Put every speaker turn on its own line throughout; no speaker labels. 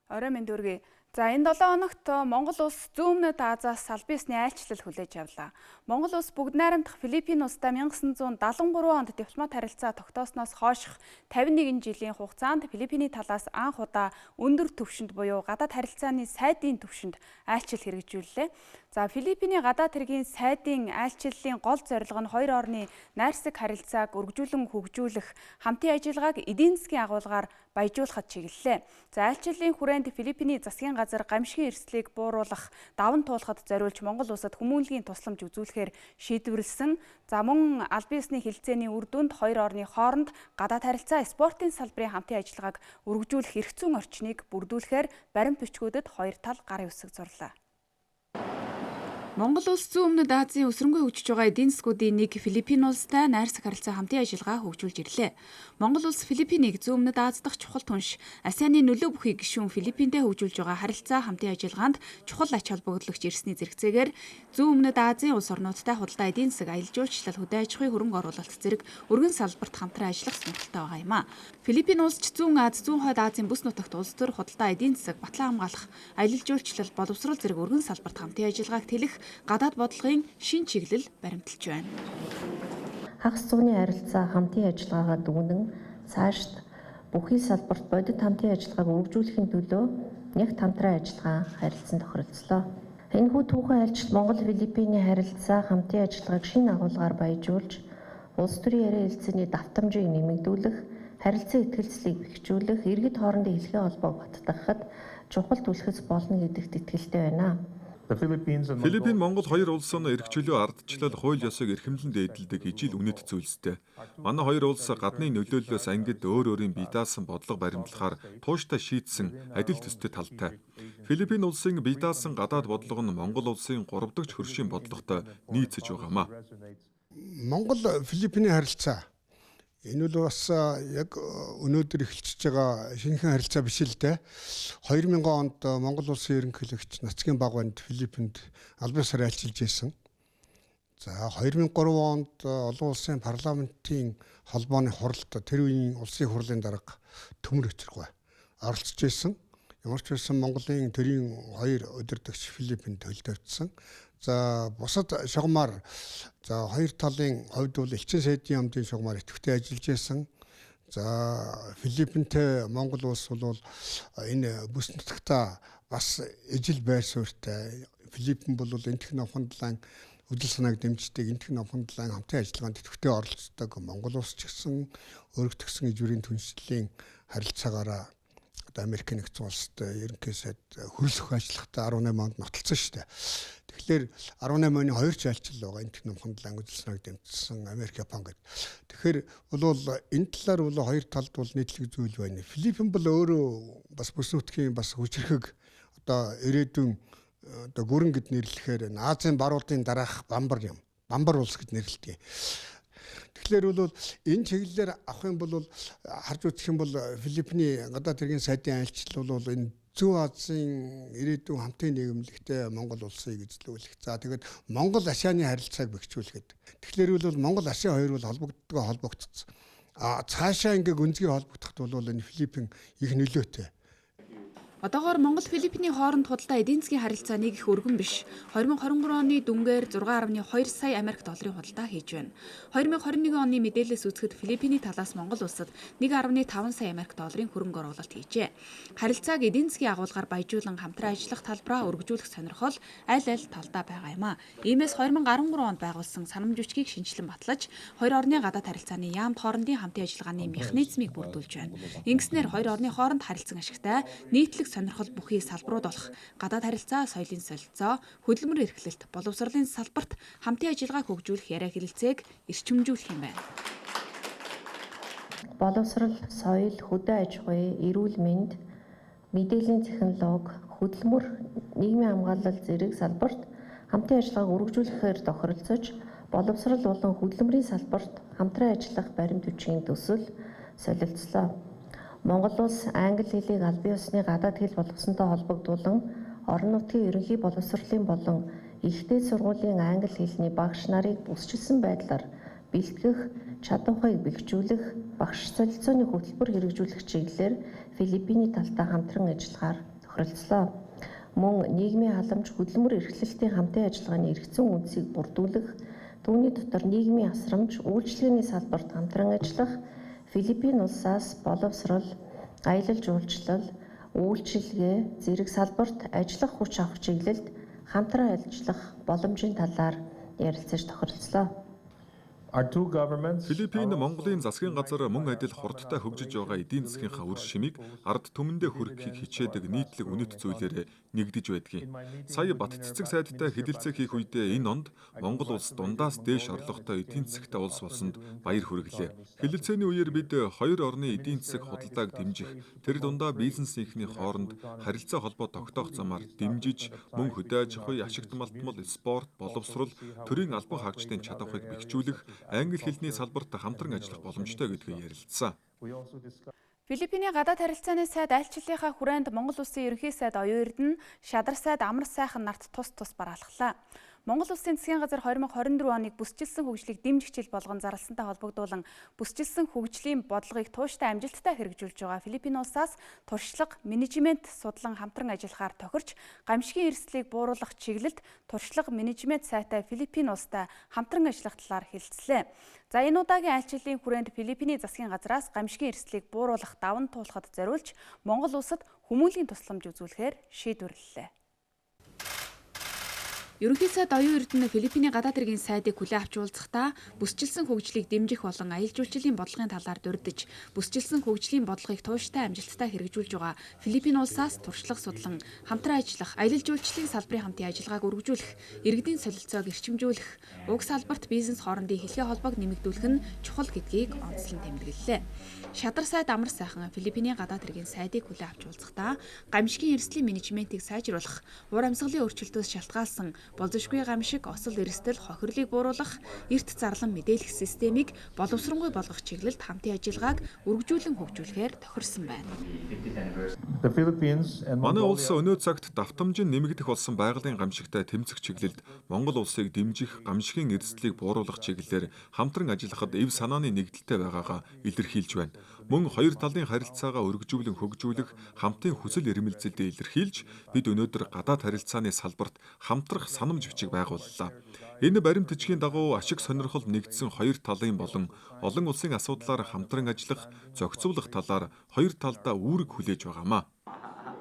Орой мэнд үргэе. За энэ 7 хоногт Монгол улс зүүн өмнөд Азиас албан ёсны айлчлал хүлээж авлаа. Монгол улс бүгд найрамдах Филиппин улстай 1973 онд дипломат харилцаа тогтоосноос хойших 51 жилийн хугацаанд Филиппиний талаас анх удаа өндөр түвшинд буюу гадаад харилцааны сайдын түвшинд айлчлал хэрэгжүүллээ. За Филиппиний гадаад хэргийн сайдын айлчлалын гол зорилго нь хоёр орны найрсаг харилцааг өргөжүүлэн хөгжүүлэх, хамтын ажиллагааг эдийн засгийн агуулгаар баяжуулахад чиглэлээ. За айлчлалын хүрээнд Филиппиний засгийн газар гамшигын эрсдлийг бууруулах, даван туулахад зориулж Монгол улсад хүмүүнлэгийн тусламж үзүүлэхээр шийдвэрлэсэн. За мөн албан ёсны хэлцээний үр дүнд хоёр орны хооронд гадаад харилцаа, спортын салбарын хамтын ажиллагааг өргөжүүлэх эрх зүйн орчныг бүрдүүлэхээр баримт бичгүүдэд хоёр тал гарын үсэг зурлаа. Монгол улс зүүн өмнөд Азийн өсрөнгүй хөгжиж байгаа эдийн засгуудын нэг Филиппин улстай найрсаг харилцаа хамтын ажиллагаа хөгжүүлж ирлээ. Монгол улс Филиппинийг зүүн өмнөд Аз дахь чухал түнш, АСЕАН-ы нөлөө бүхий гишүүн Филиппинтэй хөгжүүлж байгаа харилцаа хамтын ажиллагаанд чухал ач холбогдлогч ирсний зэрэгцээгээр зүүн өмнөд Азийн улс орнуудтай худалдаа, эдийн засаг, аялал жуулчлал, хөдөө аж ахуйн хөрөнгө оруулалт зэрэг өргөн салбарт хамтран ажиллах сонирхолтой байгаа юм а. Филиппин улс ч зүүн Аз, зүүн хойд Азийн бүс нутагт улс төр, худалдаа, эдийн засаг, батлан хамгаалах, аялал жуулчлал, боловсрол зэрэг өргөн салбарт хамтын ажиллагааг тэлэх гадаад бодлогын шин чиглэл баримталж байна.
Хагас зууны харилцаа хамтын ажиллагаагаа дүгнэн цаашд бүхий салбарт бодит хамтын ажиллагааг өргөжүүлэхийн төлөө нягт хамтран ажиллагаа харилцан тохиролцлоо. Энэхүү түүхэн айлчлал Монгол Филиппиний харилцаа хамтын ажиллагааг шинэ агуулгаар баяжуулж, улс төрийн яриа хэлцээний давтамжийг нэмэгдүүлэх, харилцан итгэлцлийг бэхжүүлэх, иргэд хоорондын хэлхээ холбоог баттгахад чухал түлхэц болно гэдэгт итгэлтэй байна.
Филиппин Монгол хоёр улс нь эрх чөлөө ардчлал хууль ёсыг эрхэмлэн дээдэлдэг ижил үнэт зүйлстэй. Манай хоёр улс гадны нөлөөллөөс ангид өөр өөрийн бие даасан бодлого баримтлахаар тууштай шийдсэн адил төстэй талтай. Филиппин улсын бие даасан гадаад бодлого нь Монгол улсын 3 дахь хөршийн бодлоготой нийцэж байгаамаа.
Монгол Филиппиний харилцаа энэ бол бас яг өнөөдөр эхэлчихэж байгаа шинэхэн харилцаа биш л дээ. 2000 онд Монгол улсын ерөнхийлөгч Нацгийн Багванд Филиппинд албан ёсоор айлчилж байсан. За 2003 онд олон улсын парламентын холбооны хуралд тэр үеийн улсын хурлын дарга Төмөр Өчргөө оролцож байсан. Ямар ч байсан Монголын төрийн хоёр удирдагч Филиппинд төлдөвдсөн. За бусад шугамар за хоёр талын хувьд бол элчин сайдын яамдын шугамар идэвхтэй ажиллаж байсан. За Филиппинтэй Монгол улс бол энэ бүс нутагта бас ижил байр суурьтай. Филиппин бол энтх номхон далайн үдэл санааг дэмждэг, энтх номхон далайн хамтын ажиллагаанд идэвхтэй оролцдог. Монгол улс ч гэсэн өргөтгсөн ижвэрийн түншлэлийн харилцаагаараа одоо Америк нэгдсэн улсад ерөнхий сайд хөрөлөх ажиллагатай 18 онд нотолцсон шүү дээ. Тэгэхээр 18 оны хоёр ч айлчлал байгаа. Энтх номхон далайн үдэл санааг дэмжсэн Америк, Япон гэдэг. Тэгэхээр бол энэ талаар бол хоёр талд бол нийтлэг зүйл байна. Филиппин бол өөрөө бас бүс нутгийн бас хүчирхэг одоо ирээдүйн одоо гүрэн гэд нэрлэхээр Азийн баруулдын дараах бамбар юм. Бамбар улс гэж нэрлэдэг. Тэгэхээр бол энэ чиглэлээр авах юм бол харж үзэх юм бол Филиппиний гадаад хэргийн сайдын айлчлал бол энэ Зүүн Азийн ирээдүйн хамтын нийгэмлэгтэй Монгол улсыг эзлүүлэх. За тэгээд Монгол АСЕАН-ы харилцааг бэхжүүлэхэд. Тэгэхээр бол Монгол АСЕАН хоёр бол холбогддгоо холбогдсон. А цаашаа ингээ гүнзгий холбогдоход бол энэ Филиппин их нөлөөтэй.
Одоогоор Монгол Филиппиний хооронд худалдаа эдийн засгийн харилцаа нэг их өргөн биш. 2023 оны дүнгээр 6.2 сая Америк долларын худалдаа хийж байна. 2021 оны мэдээлэлээс үзэхэд Филиппиний талаас Монгол улсад 1.5 сая Америк долларын хөрөнгө оруулалт хийжээ. Харилцааг эдийн засгийн агуулгаар баяжуулан хамтран ажиллах талбараа өргөжүүлэх сонирхол аль аль талдаа байгаа юм а. Иймээс 2013 онд байгуулсан санамж бичгийг шинэчлэн батлаж, хоёр орны гадаад харилцааны яамд хоорондын хамтын ажиллагааны механизмыг бүрдүүлж байна. Ингэснээр хоёр орны хооронд харилцан ашигтай нийтлэг сонирхол бүхий салбарууд болох гадаад харилцаа, соёлын солилцоо, хөдөлмөр эрхлэлт, боловсролын салбарт хамтын ажиллагааг хөгжүүлэх яриа хэлэлцээг эрчимжүүлэх юм байна.
Боловсрол, соёл, хөдөө аж ахуй, эрүүл мэнд, мэдээллийн технологи, хөдөлмөр, нийгмийн хамгаалал зэрэг салбарт хамтын ажиллагааг өргөжүүлэхээр тохиролцож, боловсрол болон хөдөлмөрийн салбарт хамтран ажиллах баримт бичгийн төсөл солилцлоо. Монгол улс англи хэлийг албан ёсны гадаад хэл болгосонтой холбогдуулан орон нутгийн ерөнхий боловсролын болон их дээд сургуулийн англи хэлний багш нарыг бүсчилсэн байдлаар бэлтгэх, чадварыг бэхжүүлэх, багш солилцооны хөтөлбөр хэрэгжүүлэх чиглэлээр Филиппиний талтай хамтран ажиллахаар тохиролцлоо. Мөн нийгмийн халамж, хөдөлмөр эрхлэлтийн хамтын ажиллагааны эргэцэн үндсийг бүрдүүлэх, түүний дотор нийгмийн асрамж, үйлчилгээний салбарт хамтран ажиллах, Филиппин улсаас боловсрол, аялал жуулчлал, үйлчилгээ зэрэг салбарт ажиллах хүч авах чиглэлд хамтран ажиллах боломжийн талаар ярилцаж тохиролцлоо.
Филиппин Монголын засгийн газар мөн адил хурдтай хөгжиж байгаа эдийн засгийнхаа үр шимийг ард түмэндээ хүргэхийг хичээдэг нийтлэг үнэт зүйлээр нэгдэж байдгийг. Сая Бат цэцэг сайдтай хэлэлцээ хийх үедээ энэ онд Монгол улс дундаас дээш орлоготой эдийн засгтай улс болсонд баяр хүргэлээ. Хэлэлцээний үеэр бид хоёр орны эдийн засаг худалдааг дэмжих, тэр дундаа бизнесийнхний хооронд харилцаа холбоо тогтоох замаар дэмжиж, мөн хөдөө аж ахуй, ашигт малтмал, спорт, боловсрол, төрийн албан хаагчдын чадварыг бэхжүүлэх, англи хэлний салбарт хамтран ажиллах боломжтой гэдгийг ярилцсан.
Филиппиний гадаад харилцааны сайд айлчлалынхаа хүрээнд Монгол Улсын ерөнхий сайд Оюун Эрдэнэ, Шадар сайд Амар сайхан нарт тус тус бараалхлаа. Монгол Улсын засгийн газар 2024 оныг бүсчилсэн хөгжлийг дэмжих жил болгон зарласантай холбогдуулан бүсчилсэн хөгжлийн бодлогыг тууштай амжилттай хэрэгжүүлж байгаа Филиппин улсаас туршлага, менежмент судлан хамтран ажиллахаар тохирч гамшигын эрсдлийг бууруулах чиглэлд туршлага, менежмент сайтай Филиппин улстай хамтран ажиллах талаар хэлэлцлээ. За энэ удаагийн айлчлалын хүрээнд Филиппиний засгийн газраас гамшигын эрсдлийг бууруулах даван туулахад зориулж Монгол улсад хүмүүнлэгийн тусламж үзүүлэхээр шийдвэрлэлээ. Ерөнхий сайд Оюун Эрдэнэ Филиппиний гадаад хэргийн сайдыг хүлээн авч уулзахдаа бүсчилсэн хөгжлийг дэмжих болон аялал жуулчлалын бодлогын талаар дурдж, бүсчилсэн хөгжлийн бодлогыг тууштай амжилттай хэрэгжүүлж байгаа Филиппин улсаас туршлага судлан хамтран ажиллах, аялал жуулчлалын салбарын хамтын ажиллагааг өргөжүүлэх, иргэдийн солилцоог эрчимжүүлэх, уг салбарт бизнес хоорондын хэлхээ холбоог нэмэгдүүлэх нь чухал гэдгийг онцлон тэмдэглэлээ. Шадар сайд Амар сайхан Филиппиний гадаад хэргийн сайдыг хүлээн авч уулзахдаа гамшигын эрсдлийн менежментийг сайжруулах, уур амьсгалын өөрчлөлтөөс шалтгаалсан болзошгүй гамшиг, осол эрсдэл, хохирлыг бууруулах, эрт зарлан мэдээлэх системийг боловсронгуй болгох чиглэлд хамтын ажиллагааг өргөжүүлэн хөгжүүлэхээр тохирсон байна.
Манай улс өнөө цагт давтамж нь нэмэгдэх болсон байгалийн гамшигтай тэмцэх чиглэлд Монгол улсыг дэмжих, гамшигын эрсдлийг бууруулах чиглэлээр хамтран ажиллахад эв санааны нэгдэлтэй байгаагаа илэрхийлж байна. Мөн хоёр талын харилцаагаа өргөжүүлэн хөгжүүлэх хамтын хүсэл эрмэлзэлдээ илэрхийлж бид өнөөдөр гадаад харилцааны салбарт хамтрах санамж бичиг байгууллаа. Энэ баримт бичгийн дагуу ашиг сонирхол нэгдсэн хоёр талын болон олон улсын асуудлаар хамтран ажиллах, зохицуулах талаар хоёр талдаа үүрэг хүлээж байгаамаа.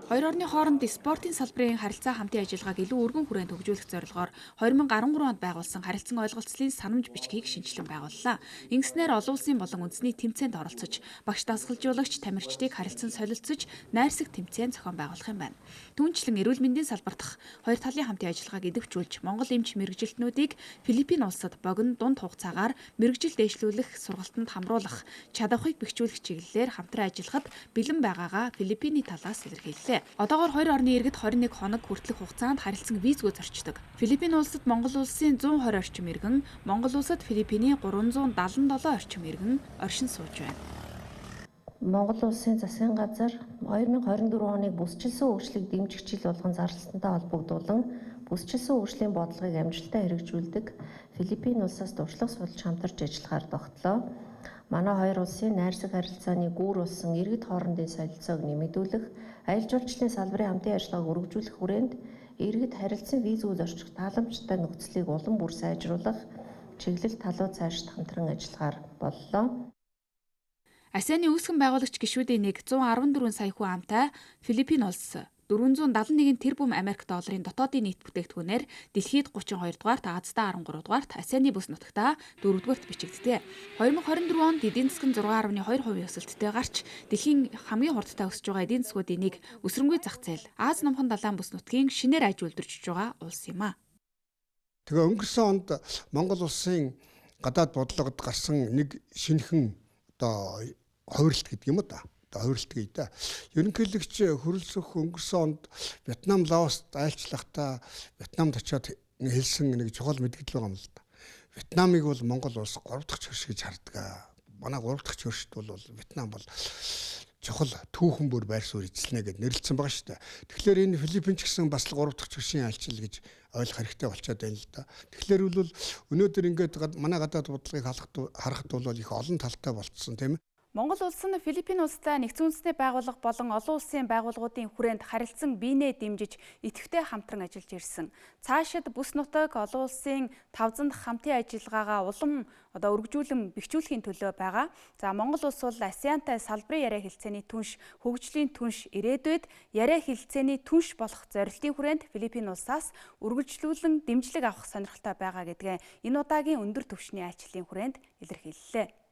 Хоёр орны хооронд спортын салбарын харилцаа хамтын ажиллагааг илүү өргөн хүрээнд хөгжүүлэх зорилгоор 2013 онд байгуулсан харилцан ойлголцлын санамж бичгийг шинэчлэн байгууллаа. Ингэснээр олон улсын болон үндэсний тэмцээнд оролцож, багш дасгалжуулагч, тамирчдыг харилцан солилцож, найрсаг тэмцээн зохион байгуулах юм байна. Түүнчлэн эрүүл мэндийн салбар дахь хоёр талын хамтын ажиллагааг идэвхжүүлж, Монгол эмч мэргэжилтнүүдийг Филиппин улсад богино дунд хугацаагаар мэргэжил дэвшлүүлэх сургалтанд хамруулах, чадварыг бэхжүүлэх чиглэлээр хамтран ажиллахад бэлэн байгаагаа Филиппиний талаас илэрхийллээ. Одоогоор хоёр орны иргэд 21 хоног хүртэлх хугацаанд харилцан визгүй зорчдог. Филиппин улсад Монгол улсын 120 орчим иргэн, Монгол улсад Филиппиний 377 орчим иргэн оршин сууж байна.
Монгол улсын засгийн газар 2024 оныг бүсчилсэн хөгжлийг дэмжих жил болгон зарласантай холбогдуулан бүсчилсэн хөгжлийн бодлогыг амжилттай хэрэгжүүлдэг Филиппин улсаас туршлага судалж хамтарч ажиллахаар тогтлоо. Манай хоёр улсын найрсаг харилцааны гүүр болсон иргэд хоорондын солилцоог нэмэгдүүлэх, аялал жуулчлалын салбарын хамтын ажиллагааг өргөжүүлэх хүрээнд иргэд харилцан визгүй зорчих тааламжтай нөхцөлийг улам бүр сайжруулах чиглэл талууд цаашид хамтран ажиллахаар боллоо.
АСЕАН-ы үүсгэн байгуулагч гишүүдийн нэг 114 сая хүн амтай Филиппин улс 471 тэрбум Америк долларын дотоодын нийт бүтээгдэхүүнээр дэлхийд 32 дугаарт, Азидаа 13 дугаарт, АСЕАН-ы бүс нутагтаа 4 дугаарт бичигддэг. 2024 онд эдийн засаг нь 6.2% өсөлттэй гарч дэлхийн хамгийн хурдтай өсөж байгаа эдийн засгуудын нэг өсрөнгүй зах зээл Ази номхон далайн бүс нутгийн шинээр аж үйлдвэржиж байгаа улс юм а.
Тэгээ өнгөрсөн онд Монгол улсын гадаад бодлогод гарсан нэг шинэхэн одоо хувирлт гэдэг юм уу да. Хувирлт гээ да. Ерөнхийлөгч хөрөлсөх өнгөрсөн онд Вьетнам, Лаост айлчлахдаа Вьетнамд очиод хэлсэн нэг чухал мэдгэл байгаа юм л да. Вьетнамыг бол Монгол улс 3 дахь хөрш гэж хардаг. Манай 3 дахь хөршд бол Вьетнам бол чухал түүхэн бүр байр суурь эзэлнэ гэд нэрлэлсэн байгаа шүү дээ. Тэгэхээр энэ Филиппин ч гэсэн бас л 3 дахь хөршийн айлчил гэж ойлгох хэрэгтэй болчиход байна л да. Тэгэхээр бол өнөөдөр ингээд манай гадаад бодлогыг харахад бол их олон талтай болцсон тийм ээ.
Монгол улс нь Филиппин улстай нэгдсэн үндэсний байгууллага болон олон улсын байгууллагуудын хүрээнд харилцан биенээ дэмжиж идэвхтэй хамтран ажиллаж ирсэн. Цаашид бүс нутаг олон улсын 500 дахь хамтын ажиллагаагаа улам одоо өргөжүүлэн бэхжүүлэхийн төлөө байгаа. За, Монгол улс бол ASEAN-тай салбарын яриа хэлцээний түнш, хөгжлийн түнш, ирээдүйд яриа хэлцээний түнш болох зорилтын хүрээнд Филиппин улсаас үргэлжлүүлэн дэмжлэг авах сонирхолтой байгаа гэдгээ энэ удаагийн өндөр түвшний айлчлалын хүрээнд илэрхийллээ.